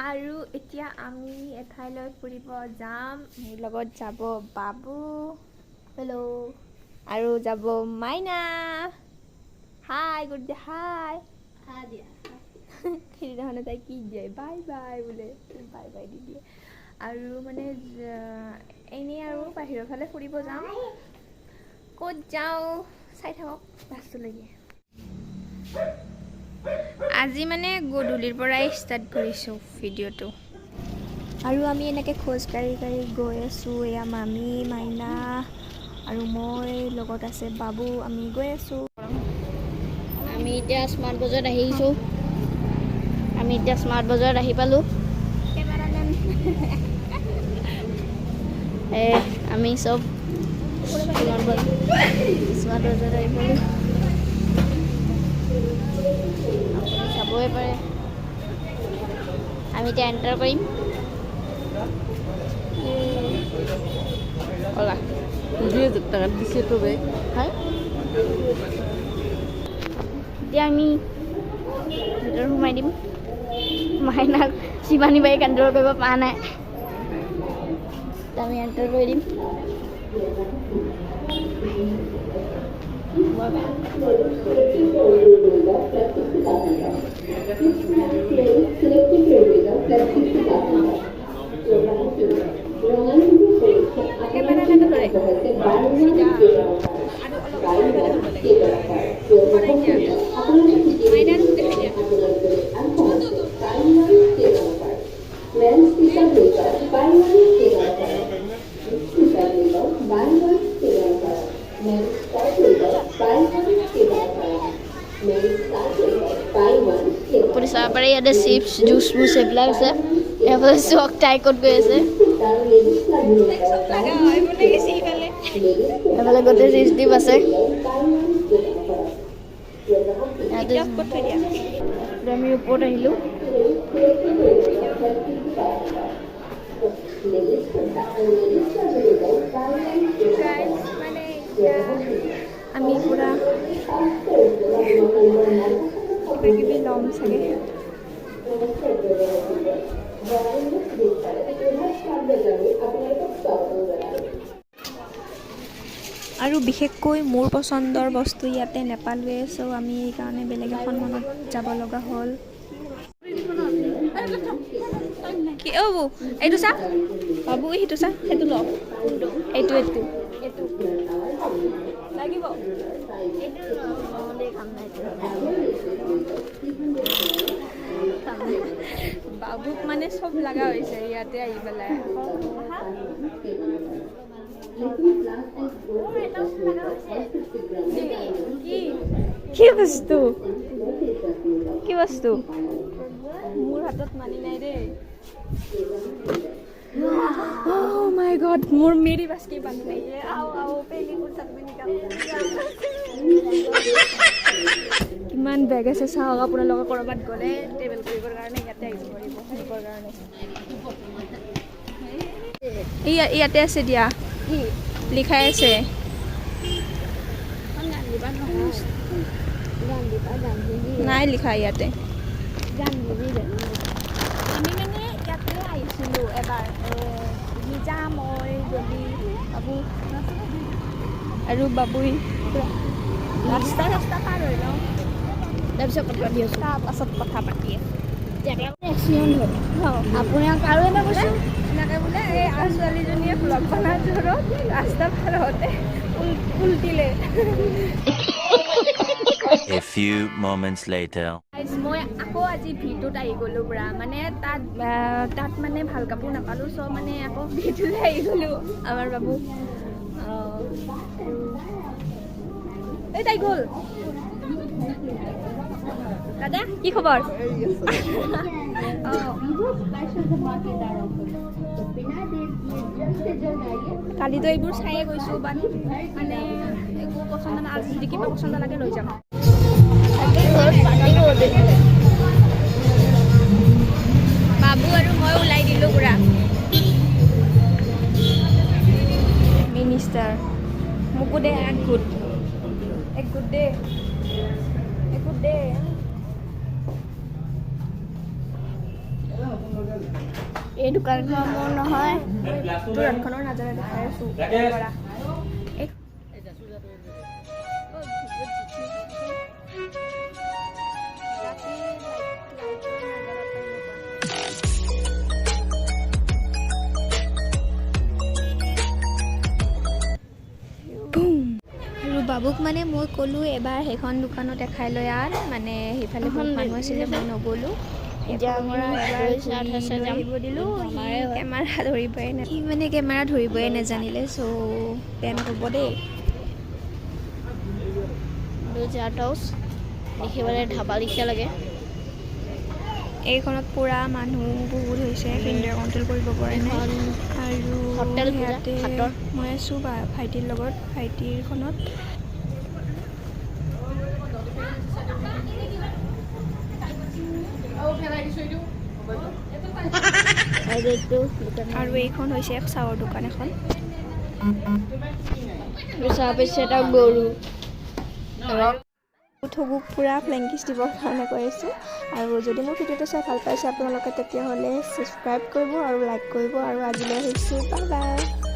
আৰু এতিয়া আমি এঠাইলৈ ফুৰিব যাম। মোৰ লগত যাব বাবু, হেল্ল', আৰু যাব মাইনা। হাই গুড দে, হাই সেইদিনাখনে তাই কি দিয়ে, বাই বাই বোলে, বাই বাই দি দিয়ে। আৰু মানে এনেই আৰু বাহিৰৰ ফালে ফুৰিব যাম, ক'ত যাওঁ চাই থাকক লাষ্টলৈকে। আজি মানে গধূলিৰ পৰাই ষ্টাৰ্ট কৰিছোঁ ভিডিঅ'টো। আৰু আমি এনেকৈ খোজকাঢ়ি কাঢ়ি গৈ আছোঁ। এয়া মামী, মাইনা আৰু মই, লগত আছে বাবু, আমি গৈ আছোঁ। আমি এতিয়া স্মাৰ্ট বজাৰত আহিছোঁ। আমি এতিয়া স্মাৰ্ট বজাৰত আহি পালোঁ। কেমেৰামেন। আমি চব স্মাৰ্ট বজাৰত আহি পালোঁ। আপুনি চাবই পাৰে। আমি এতিয়া এণ্টাৰ কৰিম। ওলা। 2000 টাকা দিছে তো বেগ। হয়, এতিয়া আমি ভিতৰত সোমাই দিম। মাইনাক শিৱানী বাই কণ্ট্ৰল কৰিব পৰা নাই। এতিয়া আমি এণ্টাৰ কৰি দিম। কেমেৰামেনটো ধৰে আৰু অলপ সোনকালে হ'ব লাগে। সৰাই দিয়া, মাইনাৰ দেখাই দিয়া। আপুনি চাব পাৰে, ইয়াতে চিপছ, জুচ বুচ এইবিলাক আছে। এইফালে চাওক, তাই ক'ত গৈ আছে। চব লগা হয় কোনে গেছি সিফালে। এইফালে গোটেই চিপছ টিপ আছে ইয়াতে। এতিয়া ক'ত থৈ দিয়া। এতিয়া আমি ওপৰত আহিলোঁ। গাইজ, মানে এতিয়া আমি পূৰা কিবা কিবি ল'ম চাগে। আৰু বিশেষকৈ মোৰ পচন্দৰ বস্তু ইয়াতে নাপালোৱে, চ' আমি সেইকাৰণে বেলেগ এখন মলত যাব লগা হ'ল। কি অ' বৌ, এইটো চা বাবু, সেইটো চা, সেইটো ল, এইটো এইটো এইটো লাগিব। বাবুক মানে চব লগা হৈছে ইয়াতে আহি পেলাই। কি কি বস্তু, কি বস্তু? মোৰ হাতত মানি নাই দেই। Oh my god, মোৰ मेरी बस की बात नहीं है। आओ आओ, पहली फुर्सत में निकालो। কিমান বেগ আছে চাওক। আপোনালোকে ক'ৰবাত গ'লে ট্ৰেভেল কৰিবৰ কাৰণে ইয়াতে আহিব পাৰিব নিবৰ কাৰণে। ইয়াতে আছে দিয়া, লিখাই আছে। নাই লিখা ইয়াতে। আমি মানে ইয়াতে আহিছিলোঁ এবাৰ, নিজা, মই, জলি, বাবু আৰু বাবুই। ৰাস্তা ৰাস্তা পাৰ হৈ লওঁ। তাৰপিছত কথা পাতি আছোঁ। তাৰপাছত কথা পাতি আছোঁ। এক্সিডেণ্ট হ'ল আপোনাক আৰু এবাৰ কৈছোঁ। এনেকৈ বোলে এই ছোৱালীজনীয়ে ভ্লগ বনাৰ জোৰত ৰাস্তা পাৰ হওঁতে উল্টিলে। A few moments later. Guys, মই আকৌ আজি ভিটোত আহি গ'লোঁ পূৰা। মানে তাত তাত মানে ভাল কাপোৰ নাপালোঁ, চ' মানে আকৌ ভিটোলৈ আহি গ'লোঁ। আমাৰ বাবু অঁ, এই তাই গ'ল। দাদা, কি খবৰ? অঁ, কালিতো এইবোৰ চায়ে গৈছোঁ, বাট মানে একো পচন্দ নাই। আজি যদি কিবা পচন্দ লাগে লৈ যাম। ঘৰত পাতিব দে। বাবু আৰু মই ওলাই দিলোঁ পুৰা। মিনিষ্টাৰ, মোকো দে এক গোট, এক গোট দে, এক গোট দে। এই দোকানখন মোৰ নহয়। তোৰণখনৰ নাজাৰা দেখাই আছোঁ পৰা। এই ৰাতি লাইটৰ নাজাৰাটো এনেকুৱা। আৰু বাবুক মানে মই ক'লোঁ, এবাৰ সেইখন দোকানত দেখাই লৈ আন। মানে সেইফালে বহুত মানুহ আছিলে, মই নগ'লোঁ। এতিয়া সেইফালৰ আমি পৰা এবাৰ দৈ চাট ঘূৰি আছে লৈ যাম। আহিব দিলোঁ। সি আমাৰে হয়। কেমেৰা ধৰিবই না, সি মানে কেমেৰা ধৰিবই নাজানিলে। চ' বেয়া নাপাব দেই। দৈ চাট হাউচ দেখিবলৈ ধাবা লিখীয়া লাগে। এইখনত পূৰা মানুহ বহুত হৈছে, ফিংগাৰ কণ্ট্ৰল কৰিব পৰা নাই। এখন আৰু হোটেল পূজা, ইয়াতে ভাতৰ। মই আছোঁ বা ভাইটিৰ লগত, ভাইটিৰখনত। আৰু এইটো দোকান। আৰু এইখন হৈছে চাহৰ দোকান এখন। চাহ পাইছে এটা গৰু। ঠগুক পূৰা ফ্লেংকিছ দিবৰ কাৰণে কৈ আছোঁ। আৰু যদি মোৰ ভিডিঅ'টো চাই ভাল পাইছে আপোনালোকে, তেতিয়াহ'লে ছাবস্ক্ৰাইব কৰিব আৰু লাইক কৰিব। আৰু আজিলৈ আহিছোঁ, বাই বাই।